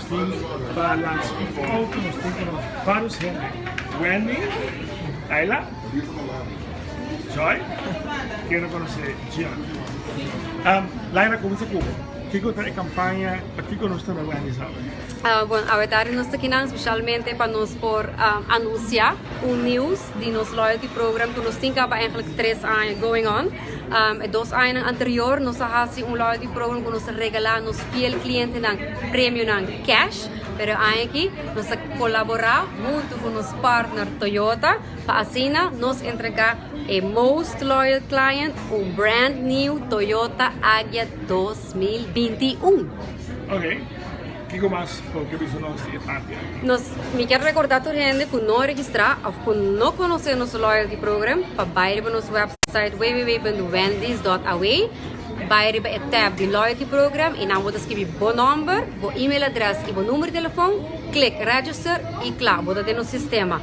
tin pa lansa un auto, nos tin ku nos varios hende. Wendy, Laila, Joy, ken no konosé Gian. Laila kuminsá ku bo. Kiko ta e kampaña, pakiko nos ta na Wendy's awe? Bon, awe tardi nos ta kinan spesialmente pa nos por anunsiá un news di nos loyalty program ku nos tin kaba eigenlijk tres aña going on. E dos añanan anterior nos a hasi un loyalty program ku nos a regalá nos fiel klientenan premionan cash, pero e aña aki nos a kolaborá huntu ku nos partner Toyota pa asina nos entregá e most loyal client un brand new Toyota Agya 2021. Ok. Kiko mas bo ke bisa nos di e parti aki? Nos, mi kier recorda tur hende cu no a registra of cu no conoce nos loyalty program pa bay riba nos website www.wendys.aw, bay riba e tab di loyalty program y nan bo ta skibi bo nomber, bo email address y bo numero di telefon, click register y cla, bo ta den nos sistema.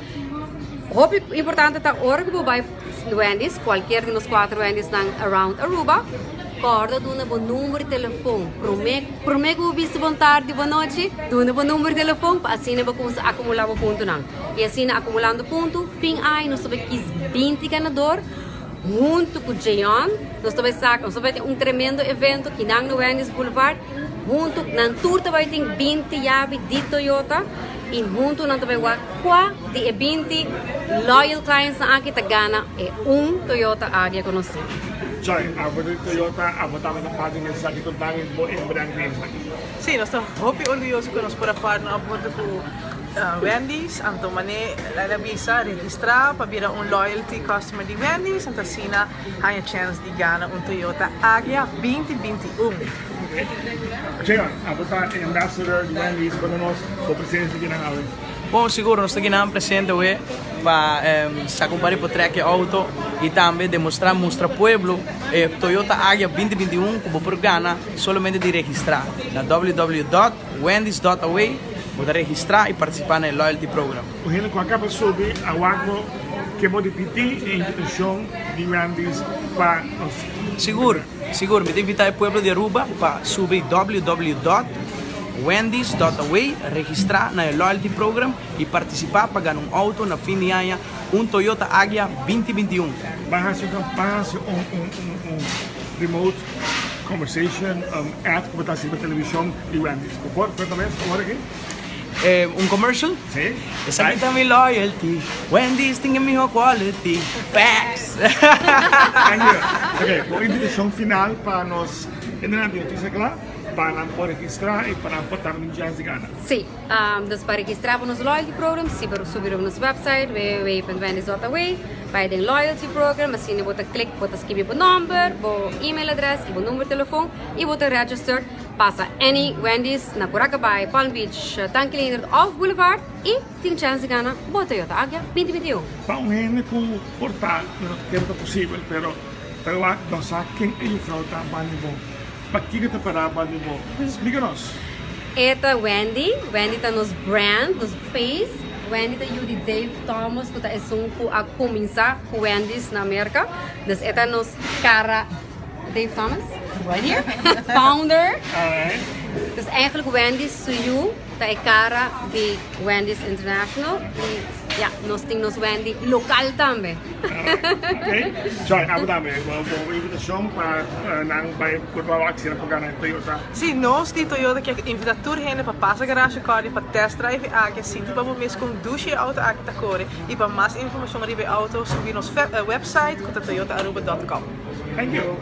Hopi importante ta ora cu bo bay Wendy's, cualkier di nos cuatro Wendy's nan around Aruba, corda duna bo number di telefon prome, prome cu bo bisa bon tardi, bon nochi, duna bo number di telefon pa asina bo cuminsa acumula bo puntonan. Y asina acumulando punto, fin aña nos ta bay kies 20 ganador hunto cu Jeon, nos ta bay saca, nos ta bay tin un tremendo evento kinan na Wendy's Boulevard, hunto nan tur ta bay tin 20 yabi di Toyota y hunto nan ta bay wak Kua di e 20 loyal clients nan aki ta gana e un Toyota Agya ku nos tin? Joy, abo di Toyota, abo tabata parti di esaki ku dan bo inbreng den esaki? Sí, nos ta hopi orguyoso ku nos por a partner up huntu ku Wendy's. Anto manera el a bisa, registrá pa bira un loyalty customer di Wendy's, anto asina haña chèns di gana un Toyota Agya 2021. Jeon, abo ta e ambassador di Wendy's, konta nos bo presensia kinan awe. Bon, sigur nos ta kinan presente awe pa saca un par di potrek e auto y tambe demostra, mustra pueblo e Toyota Agya 2021 cu bo por gana solamente di registra na www dot wendys dot away bo ta registra y participa na e loyalty program. Un hende cu a caba subi a wak bo ke bo ripiti e invitacion di Wendy's pa nos. Sigur. Sigur, mi ta invita e pueblo di Aruba pa subi www dot wendys dot away, registra na e loyalty program y participa pa gana un auto na fin di aña, un Toyota Agya 2021. Ban haci un ban haci un un un un remote conversation ad cu bo ta haci riba television di Wendy's. Bo por por ta mes awor aki? Un commercial? Sí. Esaki ta mi loyalty. Wendy's tin e miho quality. Facts! Thank you. Ok, bo invitacion final pa nos hendenan di Noticia Cla pa nan por registra y pa nan por tambe tin chance di gana. Sí, dus pa registra pa nos loyalty program si por subi riba nos website www.wendys.aw, bai den loyalty program, asina bo ta click, bo ta skibi bo nomber, bo email address y bo number telefon y bo ta register. Pasa any Wendy's na Curacabai, Palm Beach, Tanki Leendert of Boulevard y tin chance di gana bo Toyota Agya 2021. Pa un hende ku por ta, mi no ta kere ta posibel, pero ta wak no sa ken e jufrou ta banda di bo. Pakiko ta pará banda di bo? Splika nos. E ta Wendy. Wendy ta nos brand, nos face. Wendy ta yu di Dave Thomas ku ta esun ku a kuminsá ku Wendy's na Merka. Dus e ta nos kara. Dave Thomas, right here, founder. Alright. Dus eigenlijk Wendy's su yu ta e cara di Wendy's International. Y ja, nos tin nos Wendy local tambe. Ok. Joy, abo tambe. Bo bo invitacion pa nan bay por pa wak si nan por gana e Toyota. Si, nos di Toyota kier invita tur hende pa pasa Garage Cordy pa test drive e aki, sinti pa bo mes con dushi e auto aki ta core y pa mas informacion riba e auto subi nos website cu ta toyotaaruba dot com. Thank you.